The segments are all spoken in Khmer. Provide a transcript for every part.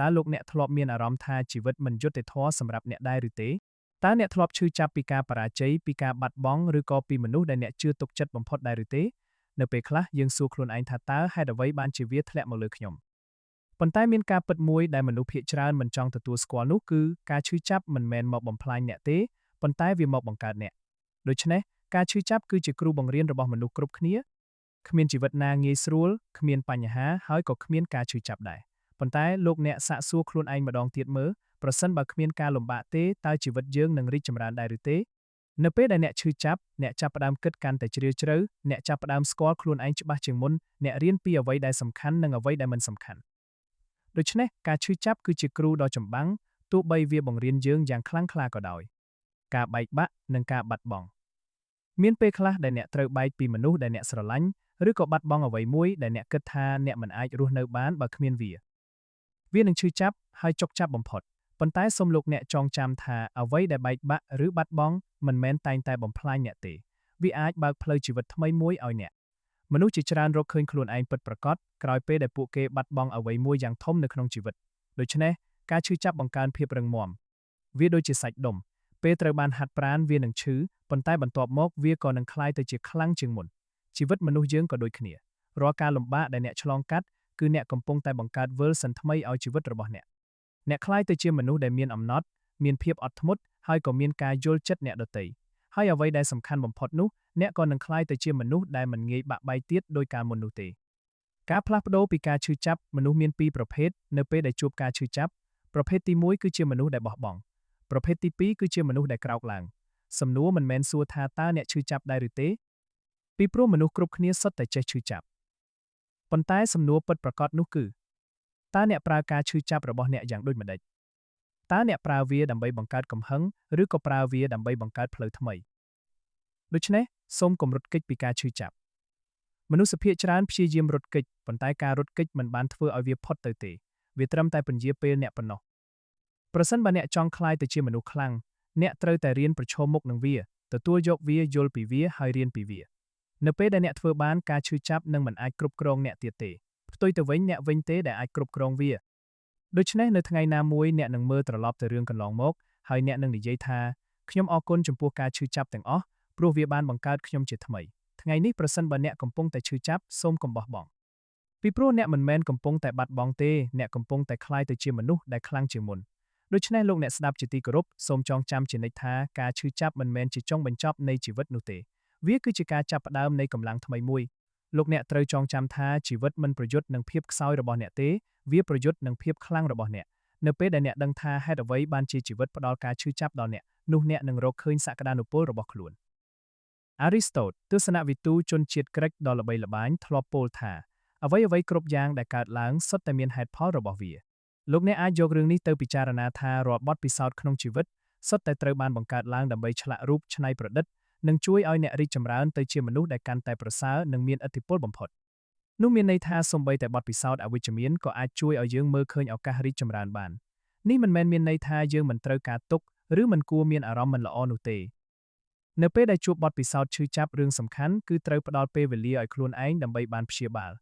តើលោកអ្នកធ្លាប់មានអារម្មណ៍ថាជីវិតមិនយុត្តិធម៌សម្រាប់អ្នកដែរឬទេតើអ្នកធ្លាប់ឈឺចាប់ពីការបរាជ័យពីការបាត់បង់ឬក៏ពីមនុស្សដែលអ្នកជឿទុកចិត្តបំផុតដែរឬទេនៅពេលខ្លះយើងសួរខ្លួនឯងថាតើហេតុអ្វីបានជាវាធ្លាក់មកលើខ្ញុំប៉ុន្តែមានការពិតមួយដែលមនុស្សភាគច្រើនមិនចង់ទទួលស្គាល់នោះគឺការឈឺចាប់មិនមែនមកបំផ្លាញអ្នកទេប៉ុន្តែវាមកបង្កើតអ្នកដូច្នេះការឈឺចាប់គឺជាគ្រូបង្រៀនរបស់មនុស្សគ្រប់គ្នាគ្មានជីវិតណាងាយស្រួលគ្មានបញ្ហាហើយក៏គ្មានការឈឺចាប់ដែរប៉ុន្តែលោកអ្នកសាកសួរខ្លួនឯងម្ដងទៀតមើលប្រសិនបើគ្មានការលំបាកទេតើជីវិតយើងនឹងរីកចម្រើនដែរឬទេនៅពេលដែលអ្នកឈឺចាប់អ្នកចាប់ផ្ដើមគិតកាន់តែជ្រាលជ្រៅអ្នកចាប់ផ្ដើមស្គាល់ខ្លួនឯងច្បាស់ជាងមុនអ្នករៀនពីអ្វីដែលសំខាន់និងអ្វីដែលមិនសំខាន់ដូច្នេះការឈឺចាប់គឺជាគ្រូដ៏ចម្បាំងទោះបីវាបង្រៀនយើងយ៉ាងខ្លាំងក្លាក៏ដោយការបែកបាក់និងការបាត់បង់មានពេលខ្លះដែលអ្នកត្រូវបែកពីមនុស្សដែលអ្នកស្រឡាញ់ឬក៏បាត់បង់អ្វីមួយដែលអ្នកគិតថាអ្នកមិនអាចរស់នៅបានបើគ្មានវាវានឹងឈឺចាប់ហើយចុកចាប់បំផុតប៉ុន្តែសូមលោកអ្នកចងចាំថាអ្វីដែលបែកបាក់ឬបាត់បង់មិនមែនតែងតែបំផ្លាញអ្នកទេវាអាចបើកផ្លូវជីវិតថ្មីមួយឲ្យអ្នកមនុស្សជាច្រើនរកឃើញខ្លួនឯងពិតប្រាកដក្រោយពេលដែលពួកគេបាត់បង់អ្វីមួយយ៉ាងធំនៅក្នុងជីវិតដូច្នេះការឈឺចាប់បង្កើនភាពរឹងមាំវាដូចជាសាច់ដុំពេលត្រូវបានហាត់ប្រាណវានឹងឈឺប៉ុន្តែបន្ទាប់មកវាក៏នឹងក្លាយទៅជាខ្លាំងជាងមុនជីវិតមនុស្សយើងក៏ដូចគ្នារាល់ការលំបាកដែលអ្នកឆ្លងកាត់គឺអ្នកកំពុងតែបង្កើត version ថ្មីឲ្យជីវិតរបស់អ្នកអ្នកក្លាយទៅជាមនុស្សដែលមានអំណត់មានភាពអត់ធ្មត់ហើយក៏មានការយល់ចិត្តអ្នកដទៃហើយអ្វីដែលសំខាន់បំផុតនោះអ្នកក៏នឹងក្លាយទៅជាមនុស្សដែលមិនងាយបាក់បែកទៀតដោយកាលមុននោះទេការផ្លាស់ប្ដូរពីការឈឺចាប់មនុស្សមានពីរប្រភេទនៅពេលដែលជួបការឈឺចាប់ប្រភេទទី1គឺជាមនុស្សដែលបោះបង់ប្រភេទទី2គឺជាមនុស្សដែលក្រោកឡើងសំណួរមិនមែនសួរថាតើអ្នកឈឺចាប់ដែរឬទេពីព្រោះមនុស្សគ្រប់គ្នាសុទ្ធតែចេះឈឺចាប់ប៉ុន្តែសំណួរពិតប្រាកដនោះគឺតើអ្នកប្រើការឈឺចាប់របស់អ្នកយ៉ាងដូចម្តេចតើអ្នកប្រើវាដើម្បីបង្កើតកំហឹងឬក៏ប្រើវាដើម្បីបង្កើតផ្លូវថ្មីដូច្នេះសូមកុំរត់គេចពីការឈឺចាប់មនុស្សភាគច្រើនព្យាយាមរត់គេចប៉ុន្តែការរត់គេចមិនបានធ្វើឲ្យវាផុតទៅទេវាត្រឹមតែពន្យាពេលអ្នកប៉ុណ្ណោះប្រសិនបើអ្នកចង់ក្លាយទៅជាមនុស្សខ្លាំងអ្នកត្រូវតែរៀនប្រឈមមុខនឹងវាទទួលយកវាយល់ពីវាហើយរៀនពីវានៅពេលដែលអ្នកធ្វើបានការឈឺចាប់នឹងមិនអាចគ្រប់គ្រងអ្នកទៀតទេផ្ទុយទៅវិញអ្នកវិញទេដែលអាចគ្រប់គ្រងវាដូច្នេះនៅថ្ងៃណាមួយអ្នកនឹងមើលត្រឡប់ទៅរឿងកន្លងមកហើយអ្នកនឹងនិយាយថាខ្ញុំអរគុណចំពោះការឈឺចាប់ទាំងអស់ព្រោះវាបានបង្កើតខ្ញុំជាថ្មីថ្ងៃនេះប្រសិនបើអ្នកកំពុងតែឈឺចាប់សូមកុំបោះបង់ពីព្រោះអ្នកមិនមែនកំពុងតែបាត់បង់ទេអ្នកកំពុងតែក្លាយទៅជាមនុស្សដែលខ្លាំងជាងមុនដូច្នេះលោកអ្នកស្ដាប់ជាទីគោរពសូមចងចាំជានិច្ចថាការឈឺចាប់មិនមែនជាចុងបញ្ចប់នៃជីវិតនោះទេវាគឺជាការចាប់ផ្ដើមនៃកម្លាំងថ្មីមួយលោកអ្នកត្រូវចងចាំថាជីវិតមិនប្រយុទ្ធនឹងភាពខ្សោយរបស់អ្នកទេវាប្រយុទ្ធនឹងភាពខ្លាំងរបស់អ្នកនៅពេលដែលអ្នកដឹងថាហេតុអ្វីបានជាជីវិតផ្ដល់ការឈឺចាប់ដល់អ្នកនោះអ្នកនឹងរកឃើញសក្តានុពលរបស់ខ្លួនអារីស្តូតទស្សនវិទូជនជាតិក្រិកដ៏ល្បីល្បាញធ្លាប់ពោលថាអ្វីអ្វីគ្រប់យ៉ាងដែលកើតឡើងសុទ្ធតែមានហេតុផលរបស់វាលោកអ្នកអាចយករឿងនេះទៅពិចារណាថារាល់បទពិសោធន៍ក្នុងជីវិតសុទ្ធតែត្រូវបានបង្កើតឡើងដើម្បីឆ្លាក់រូបច្នៃប្រឌិតនិងជួយឲ្យអ្នករីកចម្រើនទៅជាមនុស្សដែលកាន់តែប្រសើរនិងមានឥទ្ធិពលបំផុតនោះមានន័យថាសូម្បីតែបទពិសោធន៍អវិជ្ជមានក៏អាចជួយឲ្យយើងមើលឃើញឱកាសរីកចម្រើនបាននេះមិនមែនមានន័យថាយើងមិនត្រូវការទុក្ខឬមិនគួរមានអារម្មណ៍មិនល្អនោះទេនៅពេលដែលជួបបទពិសោធន៍ឈឺចាប់រឿងសំខាន់គឺត្រូវផ្ដល់ពេលវេលាឲ្យខ្លួនឯងដើម្បីបានព្យាបាល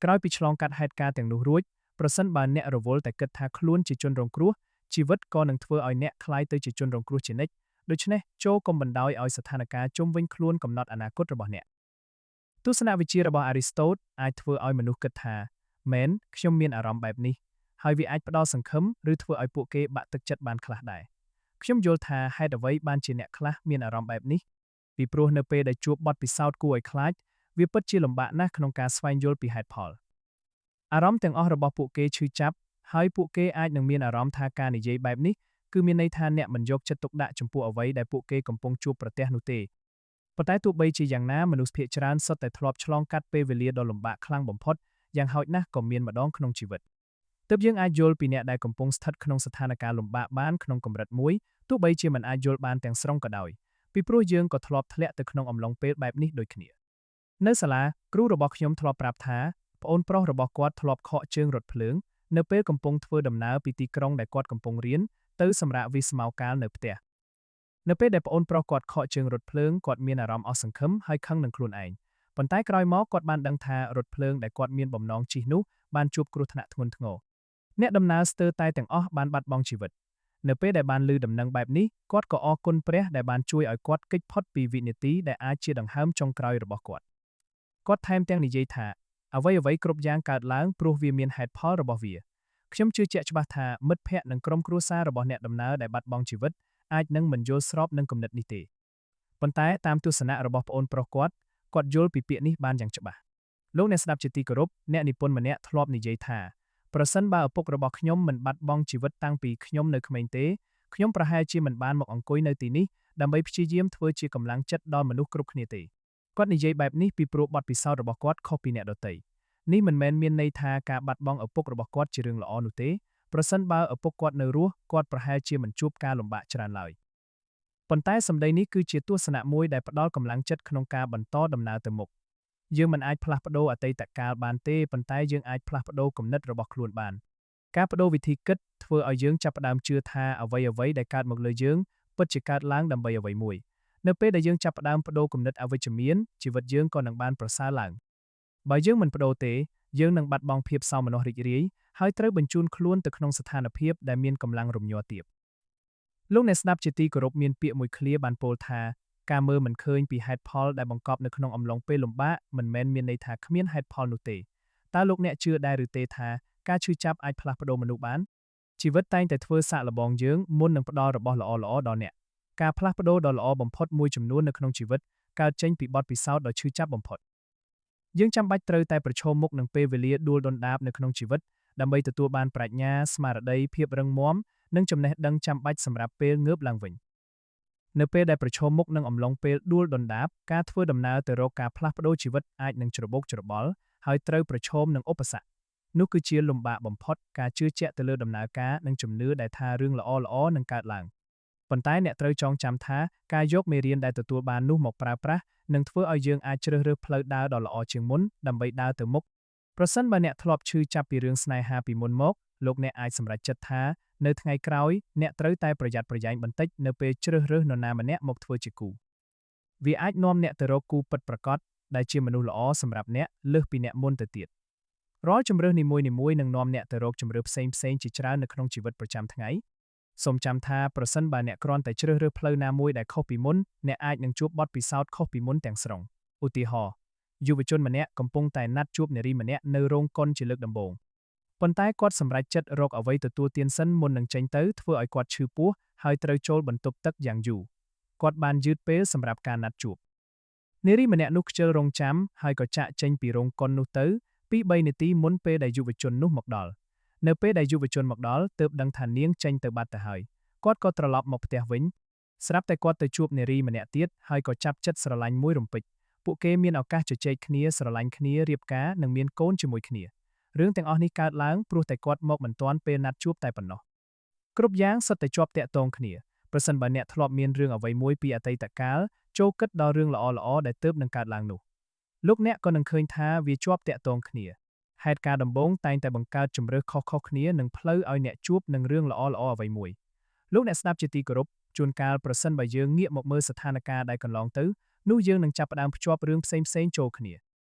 ក្រោយពីឆ្លងកាត់ហេតុការណ៍ទាំងនោះរួចប្រសិនបើអ្នករវល់តែគិតថាខ្លួនជាជនរងគ្រោះជីវិតក៏នឹងធ្វើឲ្យអ្នកក្លាយទៅជាជនរងគ្រោះជានិច្ចដូច្នេះចូរកុំបណ្ដោយឲ្យស្ថានភាពជុំវិញខ្លួនកំណត់អនាគតរបស់អ្នកទស្សនវិជ្ជារបស់អារីស្តូតអាចធ្វើឲ្យមនុស្សគិតថាមែនខ្ញុំមានអារម្មណ៍បែបនេះហើយវាអាចផ្ដល់សង្ឃឹមឬធ្វើឲ្យពួកគេបាក់ទឹកចិត្តបានខ្លះដែរខ្ញុំយល់ថាហេតុអ្វីបានជាអ្នកខ្លះមានអារម្មណ៍បែបនេះពីព្រោះនៅពេលដែលជួបបទពិសោធន៍គួរឲ្យខ្លាចវាពិតជាលំបាកណាស់ក្នុងការស្វែងយល់ពីហេតុផលអារម្មណ៍ទាំងអស់របស់ពួកគេឈឺចាប់ហើយពួកគេអាចនឹងមានអារម្មណ៍ថាការនិយាយបែបនេះគឺមានន័យថាអ្នកមិនយកចិត្តទុកដាក់ចំពោះអ្វីដែលពួកគេកំពុងជួបប្រទះនោះទេប៉ុន្តែទោះបីជាយ៉ាងណាមនុស្សភាគច្រើនសុទ្ធតែធ្លាប់ឆ្លងកាត់ពេលវេលាដ៏លំបាកខ្លាំងបំផុតយ៉ាងហោចណាស់ក៏មានម្ដងក្នុងជីវិតទើបយើងអាចយល់ពីអ្នកដែលកំពុងស្ថិតក្នុងស្ថានភាពលំបាកបានក្នុងកម្រិតមួយទោះបីជាមិនអាចយល់បានទាំងស្រុងក៏ដោយពីព្រោះយើងក៏ធ្លាប់ធ្លាក់ទៅក្នុងអំឡុងពេលបែបនេះដូចគ្នានៅសាលាគ្រូរបស់ខ្ញុំធ្លាប់ប្រាប់ថាប្អូនប្រុសរបស់គាត់ធ្លាប់ខកជើងរថភ្លើងនៅពេលកំពុងធ្វើដំណើរពីទីក្រុងដែលគាត់កំពុងរៀនទៅសម្រាកវិស្មោកាលនៅផ្ទះនៅពេលដែលប្អូនប្រុសគាត់ខកជើងរថភ្លើងគាត់មានអារម្មណ៍អស់សង្ឃឹមហើយខឹងនឹងខ្លួនឯងប៉ុន្តែក្រោយមកគាត់បានដឹងថារថភ្លើងដែលគាត់មានបំណងជិះនោះបានជួបគ្រោះថ្នាក់ធ្ងន់ធ្ងរ អ្នកដំណើរស្ទើរតែទាំងអស់បានបាត់បង់ជីវិតនៅពេលដែលបានឮដំណឹងបែបនេះគាត់ក៏អរគុណព្រះដែលបានជួយឲ្យគាត់គេចផុតពីវិនាទីដែលអាចជាដង្ហើមចុងក្រោយរបស់គាត់គាត់ថែមទាំងនិយាយថាអ្វីៗគ្រប់យ៉ាងកើតឡើងព្រោះវាមានហេតុផលរបស់វាខ្ញុំជឿជាក់ច្បាស់ថាមិត្តភ័ក្តិនិងក្រុមគ្រួសាររបស់អ្នកដំណើរដែលបាត់បង់ជីវិតអាចនឹងមិនយល់ស្របនឹងគំនិតនេះទេប៉ុន្តែតាមទស្សនៈរបស់ប្អូនប្រុសគាត់គាត់យល់ពីពាក្យនេះបានយ៉ាងច្បាស់លោកអ្នកស្ដាប់ជាទីគោរពអ្នកនិពន្ធម្នាក់ធ្លាប់និយាយថាប្រសិនបើឪពុករបស់ខ្ញុំមិនបាត់បង់ជីវិតតាំងពីខ្ញុំនៅក្មេងទេខ្ញុំប្រហែលជាមិនបានមកអង្គុយនៅទីនេះដើម្បីព្យាយាមធ្វើជាកម្លាំងចិត្តដល់មនុស្សគ្រប់គ្នាទេគាត់និយាយបែបនេះពីព្រោះបទពិសោធន៍របស់គាត់ខុសពីអ្នកដទៃនេះមិនមែនមានន័យថាការបាត់បង់ឪពុករបស់គាត់ជារឿងល្អនោះទេប្រសិនបើឪពុកគាត់នៅរស់គាត់ប្រហែលជាមិនជួបការលំបាកច្រើនឡើយប៉ុន្តែសម្ដីនេះគឺជាទស្សនៈមួយដែលផ្ដល់កម្លាំងចិត្តក្នុងការបន្តដំណើរទៅមុខយើងមិនអាចផ្លាស់ប្ដូរអតីតកាលបានទេប៉ុន្តែយើងអាចផ្លាស់ប្ដូរគំនិតរបស់ខ្លួនបានការប្ដូរវិធីគិតធ្វើឲ្យយើងចាប់ផ្ដើមជឿថាអ្វីៗដែលកើតមកលើយើងពិតជាកើតឡើងដើម្បីអ្វីមួយនៅពេលដែលយើងចាប់ផ្ដើមប្ដូរគំនិតអវិជ្ជមានជីវិតយើងក៏នឹងបានប្រសើរឡើងបើយើងមិនប្ដូរទេយើងនឹងបាត់បង់ភាពសោមនស្សរីករាយហើយត្រូវបញ្ជូនខ្លួនទៅក្នុងស្ថានភាពដែលមានកម្លាំងរំញ័រទាបលោកអ្នកស្ដាប់ជាទីគោរពមានពាក្យមួយឃ្លាបានពោលថាការមើលមិនឃើញពីហេតុផលដែលបង្កប់នៅក្នុងអំឡុងពេលលំបាកមិនមែនមានន័យថាគ្មានហេតុផលនោះទេតើលោកអ្នកជឿដែរឬទេថាការឈឺចាប់អាចផ្លាស់ប្ដូរមនុស្សបានជីវិតតែងតែធ្វើសាកល្បងយើងមុននឹងផ្ដល់របស់ល្អៗដល់អ្នកការផ្លាស់ប្ដូរដ៏ល្អបំផុតមួយចំនួននៅក្នុងជីវិតកើតចេញពីបទពិសោធន៍ដ៏ឈឺចាប់បំផុតយើងចាំបាច់ត្រូវតែប្រឈមមុខនឹងពេលវេលាដួលដុនដាបនៅក្នុងជីវិតដើម្បីទទួលបានប្រាជ្ញាស្មារតីភាពរឹងមាំនិងចំណេះដឹងចាំបាច់សម្រាប់ពេលងើបឡើងវិញនៅពេលដែលប្រឈមមុខនឹងអំឡុងពេលដួលដុនដាបការធ្វើដំណើរទៅរកការផ្លាស់ប្ដូរជីវិតអាចនឹងច្របូកច្របល់ហើយត្រូវប្រឈមនឹងឧបសគ្គនោះគឺជាលំបាកបំផុតការជឿជាក់ទៅលើដំណើរការនិងជំនឿដែលថារឿងល្អៗនឹងកើតឡើងប៉ុន្តែអ្នកត្រូវចងចាំថាការយកមេរៀនដែលទទួលបាននោះមកប្រើប្រាស់នឹងធ្វើឲ្យយើងអាចជ្រើសរើសផ្លូវដើរដ៏ល្អជាងមុនដើម្បីដើរទៅមុខប្រសិនបើអ្នកធ្លាប់ឈឺចាប់ពីរឿងស្នេហាពីមុនមកលោកអ្នកអាចសម្រេចចិត្តថានៅថ្ងៃក្រោយអ្នកត្រូវតែប្រយ័ត្នប្រយែងបន្តិចនៅពេលជ្រើសរើសនរណាម្នាក់មកធ្វើជាគូវាអាចនាំអ្នកទៅរកគូពិតប្រាកដដែលជាមនុស្សល្អសម្រាប់អ្នកលើសពីអ្នកមុនទៅទៀតរាល់ជម្រើសនីមួយៗនឹងនាំអ្នកទៅរកជម្រើសផ្សេងៗជាច្រើននៅក្នុងជីវិតប្រចាំថ្ងៃសូមចាំថាប្រសិនបើអ្នកគ្រាន់តែជ្រើសរើសផ្លូវណាមួយដែលខុសពីមុនអ្នកអាចនឹងជួបបទពិសោធន៍ខុសពីមុនទាំងស្រុងឧទាហរណ៍យុវជនម្នាក់កំពុងតែណាត់ជួបនារីម្នាក់នៅរោងកុនជាលើកដំបូងប៉ុន្តែគាត់សម្រេចចិត្តរកអ្វីទទួលទានសិនមុននឹងចេញទៅធ្វើឲ្យគាត់ឈឺពោះហើយត្រូវចូលបន្ទប់ទឹកយ៉ាងយូរគាត់បានយឺតពេលសម្រាប់ការណាត់ជួបនារីម្នាក់នោះខ្ជិលរងចាំហើយក៏ចាក់ចេញពីរោងកុននោះទៅ2-3នាទីមុនពេលដែលយុវជននោះមកដល់នៅពេលដែលយុវជនមកដល់ទើបដឹងថានាងចេញទៅបាត់ទៅហើយគាត់ក៏ត្រឡប់មកផ្ទះវិញស្រាប់តែគាត់ទៅជួបនារីម្នាក់ទៀតហើយក៏ចាប់ចិត្តស្រឡាញ់មួយរំពេចពួកគេមានឱកាសជជែកគ្នាស្រឡាញ់គ្នារៀបការនិងមានកូនជាមួយគ្នារឿងទាំងអស់នេះកើតឡើងព្រោះតែគាត់មកមិនទាន់ពេលណាត់ជួបតែប៉ុណ្ណោះគ្រប់យ៉ាងសុទ្ធតែជាប់ទាក់ទងគ្នាប្រសិនបើអ្នកធ្លាប់មានរឿងអ្វីមួយពីអតីតកាលចូលគិតដល់រឿងល្អៗដែលទើបនឹងកើតឡើងនោះលោកអ្នកក៏នឹងឃើញថាវាជាប់ទាក់ទងគ្នាហេតុការណ៍ដំបូងតែងតែបង្កើតជម្រើសខុសៗគ្នានិងផ្លូវឲ្យអ្នកជួបនឹងរឿងល្អៗអ្វីមួយលោកអ្នកស្ដាប់ជាទីគោរពជួនកាលប្រសិនបើយើងងាកមកមើលស្ថានភាពដែលកន្លងទៅនោះយើងនឹងចាប់ផ្ដើមភ្ជាប់រឿងផ្សេងៗចូលគ្នា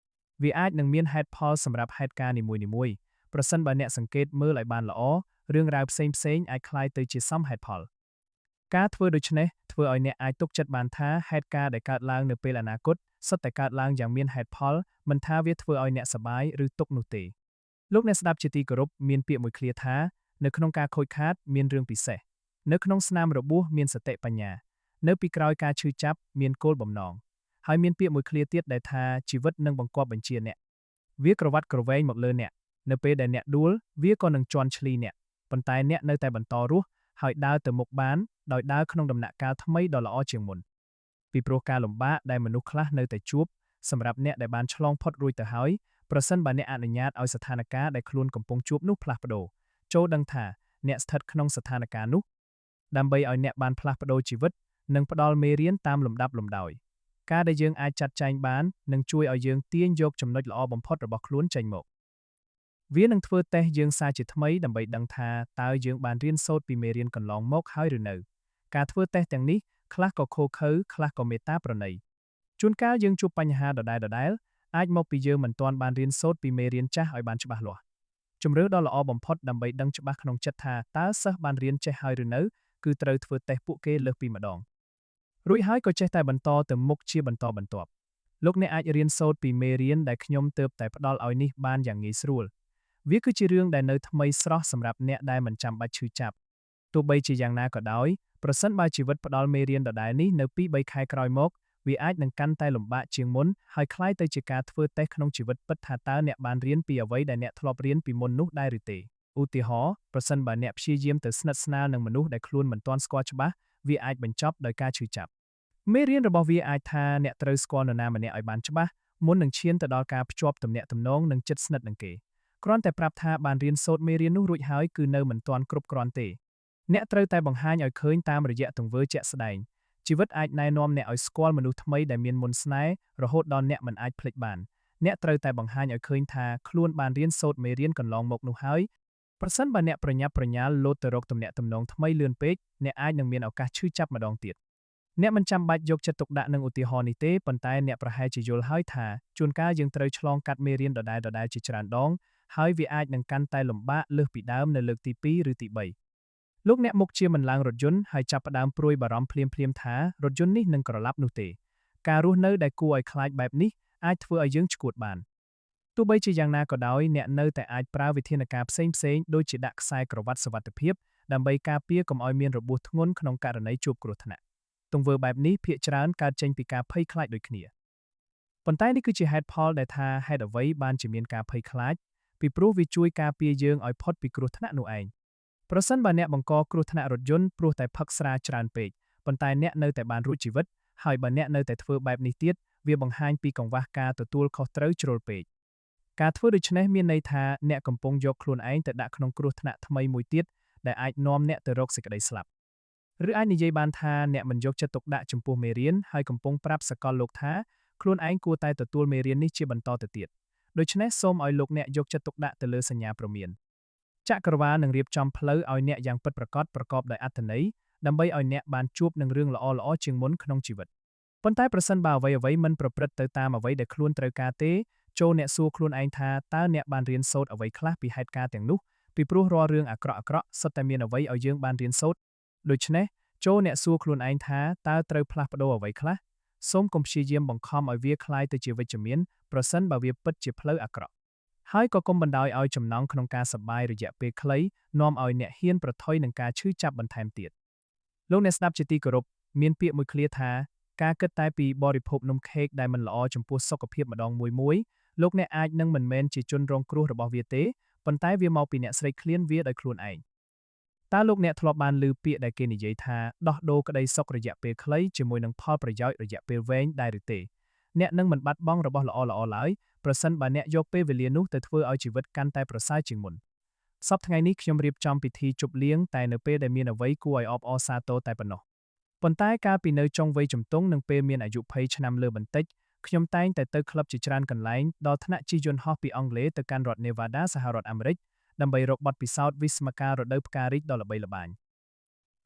វាអាចនឹងមានហេតុផលសម្រាប់ហេតុការណ៍នីមួយៗប្រសិនបើអ្នកសង្កេតមើលឲ្យបានល្អរឿងរ៉ាវផ្សេងៗអាចក្លាយទៅជាសមហេតុផលការធ្វើដូច្នេះធ្វើឲ្យអ្នកអាចទុកចិត្តបានថាហេតុការណ៍ដែលកើតឡើងនៅពេលអនាគតសុទ្ធតែកើតឡើងយ៉ាងមានហេតុផលមិនថាវាធ្វើឲ្យអ្នកសប្បាយឬទុក្ខនោះទេលោកអ្នកស្ដាប់ជាទីគោរពមានពាក្យមួយឃ្លាថានៅក្នុងការខូចខាតមានរឿងពិសេសនៅក្នុងស្នាមរបួសមានសតិបញ្ញានៅពីក្រោយការឈឺចាប់មានគោលបំណងហើយមានពាក្យមួយឃ្លាទៀតដែលថាជីវិតនឹងបង្គាប់បញ្ជាអ្នកវាក្រវាត់ក្រវែងមកលើអ្នកនៅពេលដែលអ្នកដួលវាក៏នឹងជន់ឈ្លីអ្នកប៉ុន្តែអ្នកនៅតែបន្តរស់ហើយដើរទៅមុខបានដោយដើរក្នុងដំណាក់កាលថ្មីដ៏ល្អជាងមុនពីព្រោះការលំបាកដែលមនុស្សខ្លះនៅតែជួបសម្រាប់អ្នកដែលបានឆ្លងផុតរួចទៅហើយប្រសិនបើអ្នកអនុញ្ញាតឲ្យស្ថានភាពដែលខ្លួនកំពុងជួបនោះផ្លាស់ប្ដូរចូលដឹងថាអ្នកស្ថិតក្នុងស្ថានភាពនោះដើម្បីឲ្យអ្នកបានផ្លាស់ប្ដូរជីវិតនិងផ្ដល់មេរៀនតាមលំដាប់លំដោយការដែលយើងអាចចាត់ចែងបាននឹងជួយឲ្យយើងទាញយកចំណុចល្អបំផុតរបស់ខ្លួនចេញមកវានឹងធ្វើតេស្តយើងសារជាថ្មីដើម្បីដឹងថាតើយើងបានរៀនសូត្រពីមេរៀនកន្លងមកហើយឬនៅការធ្វើតេស្តទាំងនេះខ្លះក៏ឃោរឃៅខ្លះក៏មេត្តាប្រណីជួនកាលយើងជួបបញ្ហាដដែលៗអាចមកពីយើងមិនទាន់បានរៀនសូត្រពីមេរៀនចាស់ឲ្យបានច្បាស់លាស់ ជម្រើសដ៏ល្អបំផុតដើម្បីដឹងច្បាស់ក្នុងចិត្តថាតើសិស្សបានរៀនចេះហើយឬនៅគឺត្រូវធ្វើតេស្តពួកគេលើសពីម្ដងរួចហើយក៏ចេះតែបន្តទៅមុខជាបន្តបន្ទាប់លោកអ្នកអាចរៀនសូត្រពីមេរៀនដែលខ្ញុំទើបតែផ្ដល់ឲ្យនេះបានយ៉ាងងាយស្រួលវាគឺជារឿងដែលនៅថ្មីស្រស់សម្រាប់អ្នកដែលមិនចាំបាច់ឈឺចាប់ទោះបីជាយ៉ាងណាក៏ដោយប្រសិនបើជីវិតផ្ដល់មេរៀនដដែលនេះនៅ2-3ខែក្រោយមកវាអាចនឹងកាន់តែលំបាកជាងមុនហើយក្លាយទៅជាការធ្វើតេស្តក្នុងជីវិតពិតថាតើអ្នកបានរៀនពីអ្វីដែលអ្នកធ្លាប់រៀនពីមុននោះដែរឬទេឧទាហរណ៍ប្រសិនបើអ្នកព្យាយាមទៅស្និទ្ធស្នាលនឹងមនុស្សដែលខ្លួនមិនទាន់ស្គាល់ច្បាស់វាអាចបញ្ចប់ដោយការឈឺចាប់មេរៀនរបស់វាអាចថាអ្នកត្រូវស្គាល់នរណាម្នាក់ឲ្យបានច្បាស់មុននឹងឈានទៅដល់ការភ្ជាប់ទំនាក់ទំនងនិងជិតស្និទ្ធនឹងគេគ្រាន់តែប្រាប់ថាបានរៀនសូត្រមេរៀននោះរួចហើយគឺនៅមិនទាន់គ្រប់គ្រាន់ទេអ្នកត្រូវតែបង្ហាញឲ្យឃើញតាមរយៈទង្វើជាក់ស្ដែងជីវិតអាចណែនាំអ្នកឲ្យស្គាល់មនុស្សថ្មីដែលមានមន្តស្នេហ៍រហូតដល់អ្នកមិនអាចភ្លេចបានអ្នកត្រូវតែបង្ហាញឲ្យឃើញថាខ្លួនបានរៀនសូត្រមេរៀនកន្លងមកនោះហើយប្រសិនបើអ្នកប្រញាប់ប្រញាល់លោតទៅរកទំនាក់ទំនងថ្មីលឿនពេកអ្នកអាចនឹងមានឱកាសឈឺចាប់ម្ដងទៀតអ្នកមិនចាំបាច់យកចិត្តទុកដាក់នឹងឧទាហរណ៍នេះទេប៉ុន្តែអ្នកប្រហែលជាយល់ហើយថាជួនកាលយើងត្រូវឆ្លងកាត់មេរៀនដដែលៗជាច្រើនដងហើយវាអាចនឹងកាន់តែលំបាកលើសពីដើមនៅលើកទី2ឬទី3លោកអ្នកមុខជាមិនឡើងរថយន្តហើយចាប់ផ្ដើមព្រួយបារម្ភភ្លាមៗថារថយន្តនេះនឹងក្រឡាប់នោះទេការរស់នៅដែលគួរឲ្យខ្លាចបែបនេះអាចធ្វើឲ្យយើងឆ្កួតបានទោះបីជាយ៉ាងណាក៏ដោយអ្នកនៅតែអាចប្រើវិធានការផ្សេងៗដូចជាដាក់ខ្សែក្រវ៉ាត់សុវត្ថិភាពដើម្បីការពារកុំឲ្យមានរបួសធ្ងន់ក្នុងករណីជួបគ្រោះថ្នាក់ទង្វើបែបនេះភាគច្រើនកើតចេញពីការភ័យខ្លាចដូចគ្នាប៉ុន្តែនេះគឺជាហេតុផលដែលថាហេតុអ្វីបានជាមានការភ័យខ្លាចពីព្រោះវាជួយការពារយើងឲ្យផុតពីគ្រោះថ្នាក់នោះឯងប្រសិនបើអ្នកបង្កគ្រោះថ្នាក់រថយន្តព្រោះតែផឹកស្រាច្រើនពេកប៉ុន្តែអ្នកនៅតែបានរួចជីវិតហើយបើអ្នកនៅតែធ្វើបែបនេះទៀតវាបង្ហាញពីកង្វះការទទួលខុសត្រូវជ្រុលពេកការធ្វើដូច្នេះមានន័យថាអ្នកកំពុងយកខ្លួនឯងទៅដាក់ក្នុងគ្រោះថ្នាក់ថ្មីមួយទៀតដែលអាចនាំអ្នកទៅរកសេចក្តីស្លាប់ឬអាចនិយាយបានថាអ្នកមិនយកចិត្តទុកដាក់ចំពោះមេរៀនហើយកំពុងប្រាប់សកលលោកថាខ្លួនឯងគួរតែទទួលមេរៀននេះជាបន្តទៅទៀតដូច្នេះសូមឲ្យលោកអ្នកយកចិត្តទុកដាក់ទៅលើសញ្ញាព្រមានចក្រវាលនឹងរៀបចំផ្លូវឲ្យអ្នកយ៉ាងពិតប្រាកដប្រកបដោយអត្ថន័យដើម្បីឲ្យអ្នកបានជួបនឹងរឿងល្អៗជាងមុនក្នុងជីវិតប៉ុន្តែប្រសិនបើអ្វីៗមិនប្រព្រឹត្តទៅតាមអ្វីដែលខ្លួនត្រូវការទេចូលអ្នកសួរខ្លួនឯងថាតើអ្នកបានរៀនសូត្រអ្វីខ្លះពីហេតុការណ៍ទាំងនោះពីព្រោះរាល់រឿងអាក្រក់ៗសុទ្ធតែមានអ្វីឲ្យយើងបានរៀនសូត្រដូច្នេះចូលអ្នកសួរខ្លួនឯងថាតើត្រូវផ្លាស់ប្ដូរអ្វីខ្លះសូមកុំព្យាយាមបង្ខំឲ្យវាក្លាយទៅជាវិជ្ជមានប្រសិនបើវាពិតជាផ្លូវអាក្រក់ហើយក៏កុំបណ្ដោយឲ្យចំណង់ក្នុងការសប្បាយរយៈពេលខ្លីនាំឲ្យអ្នកហ៊ានប្រថុយនឹងការឈឺចាប់បន្ថែមទៀតលោកអ្នកស្ដាប់ជាទីគោរពមានពាក្យមួយឃ្លាថាការគិតតែពីបរិភោគនំខេកដែលមិនល្អចំពោះសុខភាពម្ដងមួយមួយលោកអ្នកអាចនឹងមិនមែនជាជនរងគ្រោះរបស់វាទេប៉ុន្តែវាមកពីអ្នកស្រេកឃ្លានវាដោយខ្លួនឯងតើលោកអ្នកធ្លាប់បានឮពាក្យដែលគេនិយាយថាដោះដូរក្តីសុខរយៈពេលខ្លីជាមួយនឹងផលប្រយោជន៍រយៈពេលវែងដែរឬទេអ្នកនឹងមិនបាត់បង់របស់ល្អៗឡើយប្រសិនបើអ្នកយកពេលវេលានោះទៅធ្វើឲ្យជីវិតកាន់តែប្រសើរជាងមុនសប្តាហ៍ថ្ងៃនេះខ្ញុំរៀបចំពិធីជប់លៀងតែនៅពេលដែលមានអ្វីគួរឲ្យអបអរសាទរតែប៉ុណ្ណោះប៉ុន្តែកាលពីនៅចុងវ័យជំទង់និងពេលមានអាយុ20ឆ្នាំលើបន្តិចខ្ញុំតែងតែទៅក្លឹបជាច្រើនកន្លែងដល់ថ្នាក់ជិះយន្តហោះពីអង់គ្លេសទៅកាន់រដ្ឋ Nevada សហរដ្ឋអាមេរិកដើម្បីរកបទពិសោធន៍វិស្មកាលរដូវផ្ការីកដ៏ល្បីល្បាញ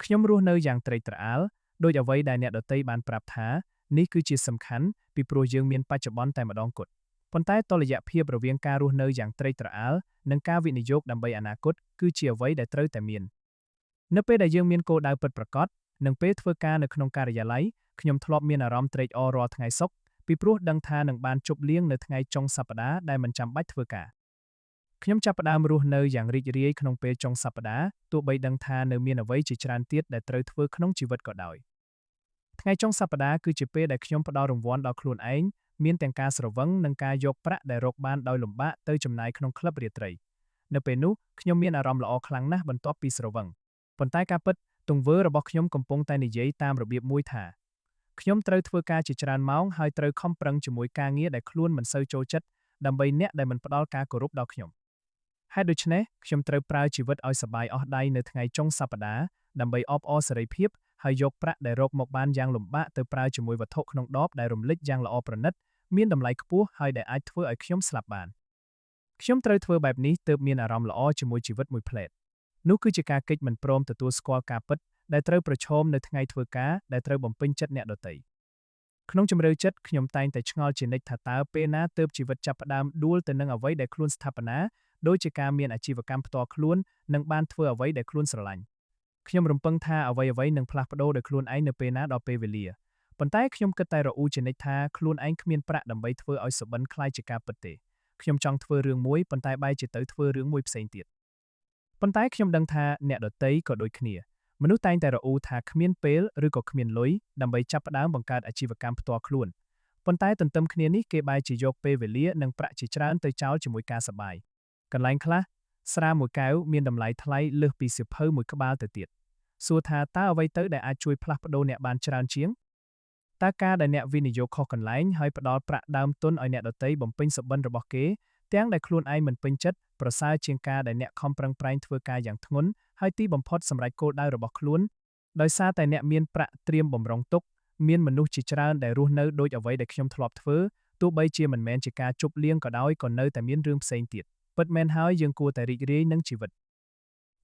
ខ្ញុំរស់នៅយ៉ាងត្រេកត្រអាលដោយអ្វីដែលអ្នកដទៃបានប្រាប់ថានេះគឺជាសំខាន់ពីព្រោះយើងមានបច្ចុប្បន្នតែម្ដងគត់ប៉ុន្តែតុល្យភាពរវាងការរស់នៅយ៉ាងត្រេកត្រអាលនិងការវិនិយោគដើម្បីអនាគតគឺជាអ្វីដែលត្រូវតែមាននៅពេលដែលយើងមានគោលដៅពិតប្រាកដនិងពេលធ្វើការនៅក្នុងការិយាល័យខ្ញុំធ្លាប់មានអារម្មណ៍ត្រេកអររាល់ថ្ងៃសុក្រពីព្រោះដឹងថានឹងបានជប់លៀងនៅថ្ងៃចុងសប្តាហ៍ដែលមិនចាំបាច់ធ្វើការខ្ញុំចាប់ផ្ដើមរស់នៅយ៉ាងរីករាយក្នុងពេលចុងសប្តាហ៍ទោះបីដឹងថានៅមានអ្វីជាច្រើនទៀតដែលត្រូវធ្វើក្នុងជីវិតក៏ដោយថ្ងៃចុងសប្តាហ៍គឺជាពេលដែលខ្ញុំផ្ដល់រង្វាន់ដល់ខ្លួនឯងមានទាំងការស្រវឹងនិងការយកប្រាក់ដែលរកបានដោយលំបាកទៅចំណាយក្នុងក្លឹបរាត្រីនៅពេលនោះខ្ញុំមានអារម្មណ៍ល្អខ្លាំងណាស់បន្ទាប់ពីស្រវឹងប៉ុន្តែការពិតទង្វើរបស់ខ្ញុំកំពុងតែនិយាយតាមរបៀបមួយថាខ្ញុំត្រូវធ្វើការជាច្រើនម៉ោងហើយត្រូវខំប្រឹងជាមួយការងារដែលខ្លួនមិនសូវចូលចិត្តដើម្បីអ្នកដែលមិនផ្ដល់ការគោរពដល់ខ្ញុំហេតុដូច្នេះខ្ញុំត្រូវប្រើជីវិតឲ្យសប្បាយអស់ដៃនៅថ្ងៃចុងសប្តាហ៍ដើម្បីអបអរសេរីភាពហើយយកប្រាក់ដែលរកមកបានយ៉ាងលំបាកទៅប្រើជាមួយវត្ថុក្នុងដបដែលរំលេចយ៉ាងល្អប្រណិតមានតម្លៃខ្ពស់ហើយដែលអាចធ្វើឲ្យខ្ញុំស្លាប់បានខ្ញុំត្រូវធ្វើបែបនេះទើបមានអារម្មណ៍ល្អជាមួយជីវិតមួយភ្លែតនោះគឺជាការកិច្ចមិនព្រមទទួលស្គាល់ការពិតដែលត្រូវប្រឈមនៅថ្ងៃធ្វើការដែលត្រូវបំពេញចិត្តអ្នកដទៃក្នុងជំរឿចិត្តខ្ញុំតែងតែឆ្ងល់ជានិច្ចថាតើពេលណាទើបជីវិតចាប់ផ្ដើមដួលទៅនឹងអ្វីដែលខ្លួនស្ថាបនា ដូចជាការមានអាជីវកម្មផ្ទាល់ខ្លួននិងបានធ្វើអ្វីដែលខ្លួនស្រឡាញ់ខ្ញុំរំពឹងថាអ្វីៗនឹងផ្លាស់ប្ដូរដោយខ្លួនឯងនៅពេលណាដល់ពេលវេលាប៉ុន្តែខ្ញុំគិតតែរអ៊ូជានិច្ចថាខ្លួនឯងគ្មានប្រាក់ដើម្បីធ្វើឲ្យសុបិនក្លាយជាការពិតទេខ្ញុំចង់ធ្វើរឿងមួយប៉ុន្តែបែរជាទៅធ្វើរឿងមួយផ្សេងទៀតប៉ុន្តែខ្ញុំដឹងថាអ្នកដទៃក៏ដូចគ្នាមនុស្សតែងតែរអ៊ូថាគ្មានពេលឬក៏គ្មានលុយដើម្បីចាប់ផ្ដើមបង្កើតអាជីវកម្មផ្ទាល់ខ្លួនប៉ុន្តែទន្ទឹមគ្នានេះគេបែរជាយកពេលវេលានិងប្រាក់ជាច្រើនទៅចោលជាមួយការសប្បាយកន្លែងខ្លះស្រាមួយកែវមានតម្លៃថ្លៃលើសពីសៀវភៅមួយក្បាលទៅទៀតសួរថាតើអ្វីទៅដែលអាចជួយផ្លាស់ប្ដូរអ្នកបានច្រើនជាងតើការដែលអ្នកវិនិយោគខុសកន្លែងហើយផ្ដល់ប្រាក់ដើមទុនឲ្យអ្នកដទៃបំពេញសុបិនរបស់គេទាំងដែលខ្លួនឯងមិនពេញចិត្តប្រសើរជាងការដែលអ្នកខំប្រឹងប្រែងធ្វើការយ៉ាងធ្ងន់ហើយទីបំផុតសម្រេចគោលដៅរបស់ខ្លួនដោយសារតែអ្នកមានប្រាក់ត្រៀមបំរុងទុកមានមនុស្សជាច្រើនដែលរស់នៅដូចអ្វីដែលខ្ញុំធ្លាប់ធ្វើទោះបីជាមិនមែនជាការជប់លៀងក៏ដោយក៏នៅតែមានរឿងផ្សេងទៀតពិតមែនហើយយើងគួរតែរីករាយនឹងជីវិត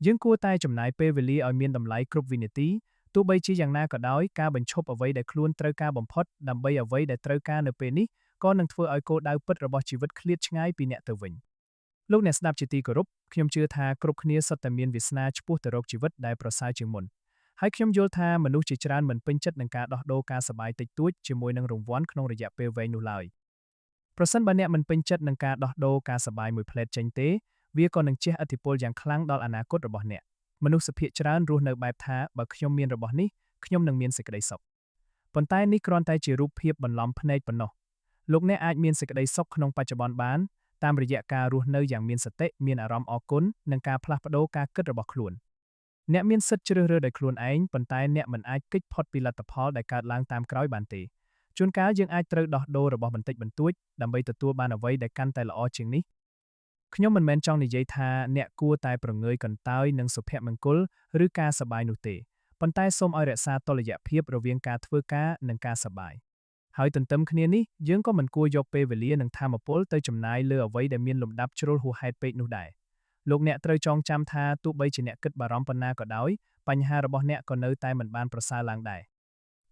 យើងគួរតែចំណាយពេលវេលាឲ្យមានតម្លៃគ្រប់វិនាទីទោះបីជាយ៉ាងណាក៏ដោយការបញ្ឈប់អ្វីដែលខ្លួនត្រូវការបំផុតដើម្បីអ្វីដែលត្រូវការនៅពេលនេះក៏នឹងធ្វើឲ្យគោលដៅពិតរបស់ជីវិតឃ្លាតឆ្ងាយពីអ្នកទៅវិញលោកអ្នកស្ដាប់ជាទីគោរពខ្ញុំជឿថាគ្រប់គ្នាសុទ្ធតែមានវាសនាឆ្ពោះទៅរកជីវិតដែលប្រសើរជាងមុនហើយខ្ញុំយល់ថាមនុស្សជាច្រើនមិនពេញចិត្តនឹងការដោះដូរការសប្បាយតិចតួចជាមួយនឹងរង្វាន់ក្នុងរយៈពេលវែងនោះឡើយប្រសិនបើអ្នកមិនពេញចិត្តនឹងការដោះដូរការសប្បាយមួយភ្លែតចេញទេវាក៏នឹងជះឥទ្ធិពលយ៉ាងខ្លាំងដល់អនាគតរបស់អ្នកមនុស្សភាគច្រើនរស់នៅបែបថាបើខ្ញុំមានរបស់នេះខ្ញុំនឹងមានសេចក្តីសុខប៉ុន្តែនេះគ្រាន់តែជារូបភាពបន្លំភ្នែកប៉ុណ្ណោះលោកអ្នកអាចមានសេចក្តីសុខក្នុងបច្ចុប្បន្នបានតាមរយៈការរស់នៅយ៉ាងមានសតិមានអារម្មណ៍អរគុណនិងការផ្លាស់ប្ដូរការគិតរបស់ខ្លួនអ្នកមានសិទ្ធិជ្រើសរើសដោយខ្លួនឯងប៉ុន្តែអ្នកមិនអាចគេចផុតពីលទ្ធផលដែលកើតឡើងតាមក្រោយបានទេជួនកាលយើងអាចត្រូវដោះដូររបស់បន្តិចបន្តួចដើម្បីទទួលបានអ្វីដែលកាន់តែល្អជាងនេះខ្ញុំមិនមែនចង់និយាយថាអ្នកគួរតែប្រងើយកន្តើយនឹងសុភមង្គលឬការសប្បាយនោះទេប៉ុន្តែសូមឲ្យរក្សាតុល្យភាពរវាងការធ្វើការនិងការសប្បាយហើយទន្ទឹមគ្នានេះយើងក៏មិនគួរយកពេលវេលានិងថាមពលទៅចំណាយលើអ្វីដែលមានលំដាប់ជ្រុលហួសហេតុពេកនោះដែរលោកអ្នកត្រូវចងចាំថាទោះបីជាអ្នកគិតបារម្ភប៉ុណ្ណាក៏ដោយបញ្ហារបស់អ្នកក៏នៅតែមិនបានប្រសើរឡើងដែរ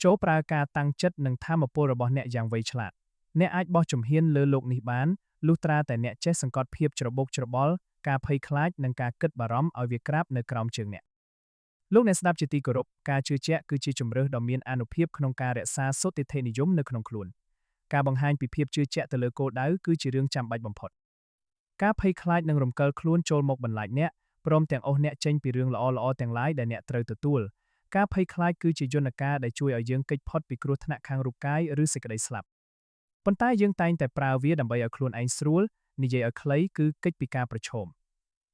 ចូលប្រើការតាំងចិត្តនិងថាមពលរបស់អ្នកយ៉ាងវៃឆ្លាតអ្នកអាចបោះជំហានលើលោកនេះបានលុះត្រាតែអ្នកចេះសង្កត់ភាពច្របូកច្របល់ការភ័យខ្លាចនិងការគិតបារម្ភឲ្យវាក្រាបនៅក្រោមជើងអ្នកលោកអ្នកស្ដាប់ជាទីគោរពការជឿជាក់គឺជាជម្រើសដ៏មានអានុភាពក្នុងការរក្សាសុទិដ្ឋិនិយមនៅក្នុងខ្លួនការបង្ហាញពីភាពជឿជាក់ទៅលើគោលដៅគឺជារឿងចាំបាច់បំផុតការភ័យខ្លាចនឹងរំកិលខ្លួនចូលមកបន្លាចអ្នកព្រមទាំងអូសអ្នកចេញពីរឿងល្អៗទាំងឡាយដែលអ្នកត្រូវទទួលការភ័យខ្លាចគឺជាយន្តការដែលជួយឲ្យយើងគេចផុតពីគ្រោះថ្នាក់ខាងរូបកាយឬសេចក្តីស្លាប់ប៉ុន្តែយើងតែងតែប្រើវាដើម្បីឲ្យខ្លួនឯងស្រួលនិយាយឲ្យខ្លីគឺគេចពីការប្រឈម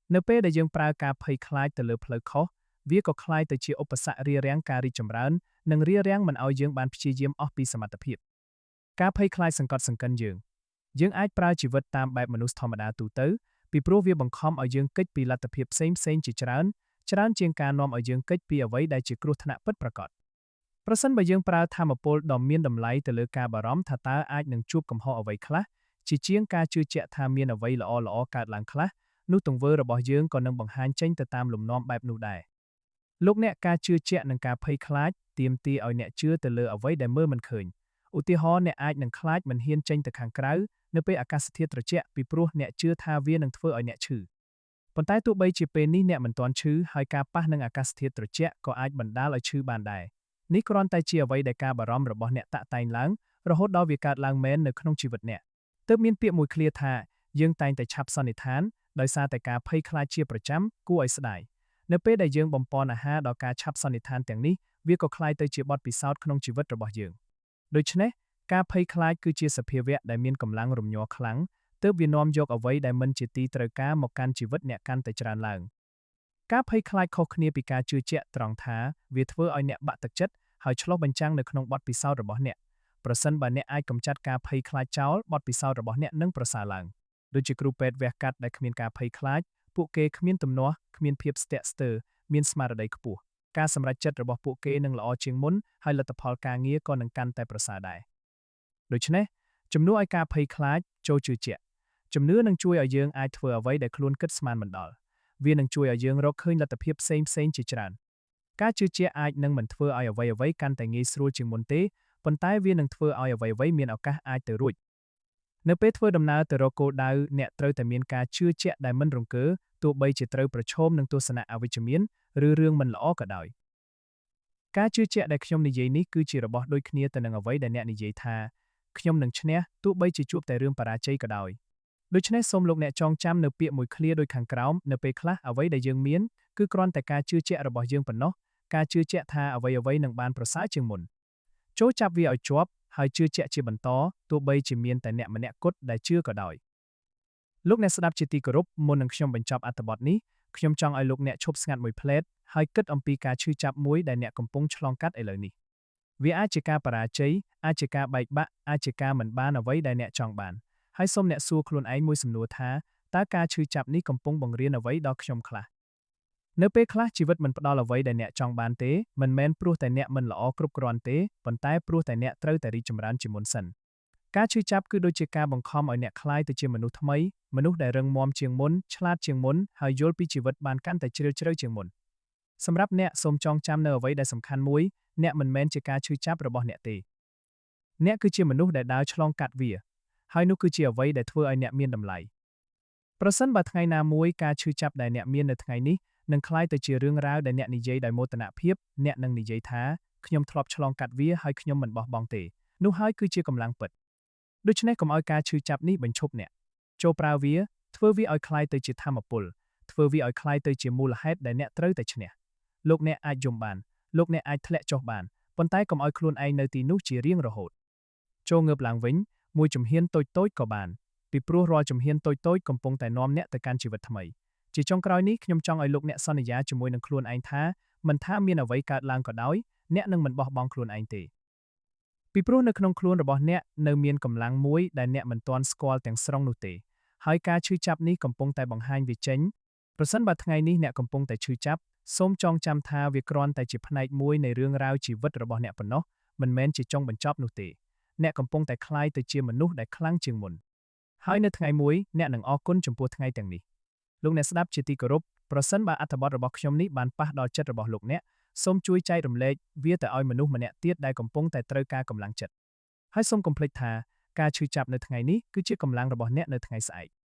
នៅពេលដែលយើងប្រើការភ័យខ្លាចទៅលើផ្លូវខុសវាក៏ក្លាយទៅជាឧបសគ្គរារាំងការរីកចម្រើននិងរារាំងមិនឲ្យយើងបានព្យាយាមអស់ពីសមត្ថភាពការភ័យខ្លាចសង្កត់សង្កិនយើងយើងអាចប្រើជីវិតតាមបែបមនុស្សធម្មតាទូទៅពីព្រោះវាបង្ខំឲ្យយើងគេចពីលទ្ធភាពផ្សេងផ្សេងជាច្រើនច្រើនជាងការនាំឲ្យយើងគេចពីអ្វីដែលជាគ្រោះថ្នាក់ពិតប្រាកដប្រសិនបើយើងប្រើថាមពលដ៏មានតម្លៃទៅលើការបារម្ភថាតើអាចនឹងជួបកំហុសអ្វីខ្លះជាជាងការជឿជាក់ថាមានអ្វីល្អៗកើតឡើងខ្លះនោះទង្វើរបស់យើងក៏នឹងបង្ហាញចេញទៅតាមលំនាំបែបនោះដែរលោកអ្នកការជឿជាក់និងការភ័យខ្លាចទាមទារឲ្យអ្នកជឿទៅលើអ្វីដែលមើលមិនឃើញឧទាហរណ៍អ្នកអាចនឹងខ្លាចមិនហ៊ានចេញទៅខាងក្រៅនៅពេលអាកាសធាតុត្រជាក់ពីព្រោះអ្នកជឿថាវានឹងធ្វើឲ្យអ្នកឈឺប៉ុន្តែទោះបីជាពេលនេះអ្នកមិនទាន់ឈឺហើយការប៉ះនឹងអាកាសធាតុត្រជាក់ក៏អាចបណ្ដាលឲ្យឈឺបានដែរនេះគ្រាន់តែជាអ្វីដែលការបារម្ភរបស់អ្នកតាក់តែងឡើងរហូតដល់វាកើតឡើងមែននៅក្នុងជីវិតអ្នកទើបមានពាក្យមួយឃ្លាថាយើងតែងតែឆាប់សន្និដ្ឋានដោយសារតែការភ័យខ្លាចជាប្រចាំគួរឲ្យស្ដាយនៅពេលដែលយើងបំប៉នអាហារដល់ការឆាប់សន្និដ្ឋានទាំងនេះវាក៏ក្លាយទៅជាបទពិសោធន៍ក្នុងជីវិតរបស់យើងដូច្នេះការភ័យខ្លាចគឺជាសភាវៈដែលមានកម្លាំងរំញ័រខ្លាំងទើបវានាំយកអ្វីដែលមិនជាទីត្រូវការមកកាន់ជីវិតអ្នកកាន់តែច្រើនឡើងការភ័យខ្លាចខុសគ្នាពីការជឿជាក់ត្រង់ថាវាធ្វើឲ្យអ្នកបាក់ទឹកចិត្តហើយឆ្លុះបញ្ចាំងនៅក្នុងបទពិសោធន៍របស់អ្នកប្រសិនបើអ្នកអាចកម្ចាត់ការភ័យខ្លាចចោលបទពិសោធន៍របស់អ្នកនឹងប្រសើរឡើងដូចជាគ្រូពេទ្យវះកាត់ដែលគ្មានការភ័យខ្លាចពួកគេគ្មានទំនាស់គ្មានភាពស្ទាក់ស្ទើរមានស្មារតីខ្ពស់ការសម្រេចចិត្តរបស់ពួកគេនឹងល្អជាងមុនហើយលទ្ធផលការងារក៏នឹងកាន់តែប្រសើរដែរដូច្នេះជំនួសឲ្យការភ័យខ្លាចចូលជឿជាក់ជំនឿនឹងជួយឲ្យយើងអាចធ្វើអ្វីដែលខ្លួនគិតស្មានមិនដល់វានឹងជួយឲ្យយើងរកឃើញលទ្ធភាពផ្សេងផ្សេងជាច្រើនការជឿជាក់អាចនឹងមិនធ្វើឲ្យអ្វីៗកាន់តែងាយស្រួលជាងមុនទេប៉ុន្តែវានឹងធ្វើឲ្យអ្វីៗមានឱកាសអាចទៅរួច នៅពេលធ្វើដំណើរទៅរកគោលដៅអ្នកត្រូវតែមានការជឿជាក់ដែលមិនរង្គើទោះបីជាត្រូវប្រឈមនឹងទស្សនៈអវិជ្ជមានឬរឿងមិនល្អក៏ដោយការជឿជាក់ដែលខ្ញុំនិយាយនេះគឺជារបស់ដូចគ្នាទៅនឹងអ្វីដែលអ្នកនិយាយថាខ្ញុំនឹងឈ្នះទោះបីជាជួបតែរឿងបរាជ័យក៏ដោយដូច្នេះសូមលោកអ្នកចងចាំនៅពាក្យមួយឃ្លាដូចខាងក្រោមនៅពេលខ្លះអ្វីដែលយើងមានគឺគ្រាន់តែការជឿជាក់របស់យើងប៉ុណ្ណោះការជឿជាក់ថាអ្វីៗនឹងបានប្រសើរជាងមុនចូលចាប់វាឲ្យជាប់ហើយជឿជាក់ជាបន្តទោះបីជាមានតែអ្នកម្នាក់គត់ដែលជឿក៏ដោយលោកអ្នកស្ដាប់ជាទីគោរពមុននឹងខ្ញុំបញ្ចប់អត្ថបទនេះខ្ញុំចង់ឲ្យលោកអ្នកឈប់ស្ងាត់មួយភ្លែតហើយគិតអំពីការឈឺចាប់មួយដែលអ្នកកំពុងឆ្លងកាត់ឥឡូវនេះវាអាចជាការបរាជ័យអាចជាការបែកបាក់អាចជាការមិនបានអ្វីដែលអ្នកចង់បានហើយសូមអ្នកសួរខ្លួនឯងមួយសំណួរថាតើការឈឺចាប់នេះកំពុងបង្រៀនអ្វីដល់ខ្ញុំខ្លះនៅពេលខ្លះជីវិតមិនផ្ដល់អ្វីដែលអ្នកចង់បានទេមិនមែនព្រោះតែអ្នកមិនល្អគ្រប់គ្រាន់ទេប៉ុន្តែព្រោះតែអ្នកត្រូវតែរីកចម្រើនជាមុនសិនការឈឺចាប់គឺដូចជាការបង្ខំឲ្យអ្នកក្លាយទៅជាមនុស្សថ្មីមនុស្សដែលរឹងមាំជាងមុនឆ្លាតជាងមុនហើយយល់ពីជីវិតបានកាន់តែជ្រាលជ្រៅជាងមុនសម្រាប់អ្នកសូមចងចាំនៅអ្វីដែលសំខាន់មួយអ្នកមិនមែនជាការឈឺចាប់របស់អ្នកទេអ្នកគឺជាមនុស្សដែលដើរឆ្លងកាត់វាហើយនោះគឺជាអ្វីដែលធ្វើឲ្យអ្នកមានតម្លៃប្រសិនបើថ្ងៃណាមួយការឈឺចាប់ដែលអ្នកមាននៅថ្ងៃនេះនឹងក្លាយទៅជារឿងរ៉ាវដែលអ្នកនិយាយដោយមោទនភាពអ្នកនឹងនិយាយថាខ្ញុំធ្លាប់ឆ្លងកាត់វាហើយខ្ញុំមិនបោះបង់ទេនោះហើយគឺជាកម្លាំងពិតដូច្នេះកុំឲ្យការឈឺចាប់នេះបញ្ឈប់អ្នកចូលប្រើវាធ្វើវាឲ្យក្លាយទៅជាថាមពលធ្វើវាឲ្យក្លាយទៅជាមូលហេតុដែលអ្នកត្រូវតែឈ្នះលោកអ្នកអាចយំបានលោកអ្នកអាចធ្លាក់ចុះបានប៉ុន្តែកុំឲ្យខ្លួនឯងនៅទីនោះជារៀងរហូតចូលងើបឡើងវិញមួយជំហានតូចៗក៏បានពីព្រោះរាល់ជំហានតូចៗកំពុងតែនាំអ្នកទៅកាន់ជីវិតថ្មីជាចុងក្រោយនេះខ្ញុំចង់ឲ្យលោកអ្នកសន្យាជាមួយនឹងខ្លួនឯងថាមិនថាមានអ្វីកើតឡើងក៏ដោយអ្នកនឹងមិនបោះបង់ខ្លួនឯងទេពីព្រោះនៅក្នុងខ្លួនរបស់អ្នកនៅមានកម្លាំងមួយដែលអ្នកមិនទាន់ស្គាល់ទាំងស្រុងនោះទេហើយការឈឺចាប់នេះកំពុងតែបង្ហាញវាចេញប្រសិនបើថ្ងៃនេះអ្នកកំពុងតែឈឺចាប់សូមចងចាំថាវាគ្រាន់តែជាផ្នែកមួយនៃរឿងរ៉ាវជីវិតរបស់អ្នកប៉ុណ្ណោះមិនមែនជាចុងបញ្ចប់នោះទេអ្នកកំពុងតែក្លាយទៅជាមនុស្សដែលខ្លាំងជាងមុនហើយនៅថ្ងៃមួយអ្នកនឹងអរគុណចំពោះថ្ងៃទាំងនេះលោកអ្នកស្ដាប់ជាទីគោរពប្រសិនបើអត្ថបទរបស់ខ្ញុំនេះបានប៉ះដល់ចិត្តរបស់លោកអ្នកសូមជួយចែករំលែកវាទៅឲ្យមនុស្សម្នាក់ទៀតដែលកំពុងតែត្រូវការកម្លាំងចិត្តហើយសូមកុំភ្លេចថាការឈឺចាប់នៅថ្ងៃនេះគឺជាកម្លាំងរបស់អ្នកនៅថ្ងៃស្អែក។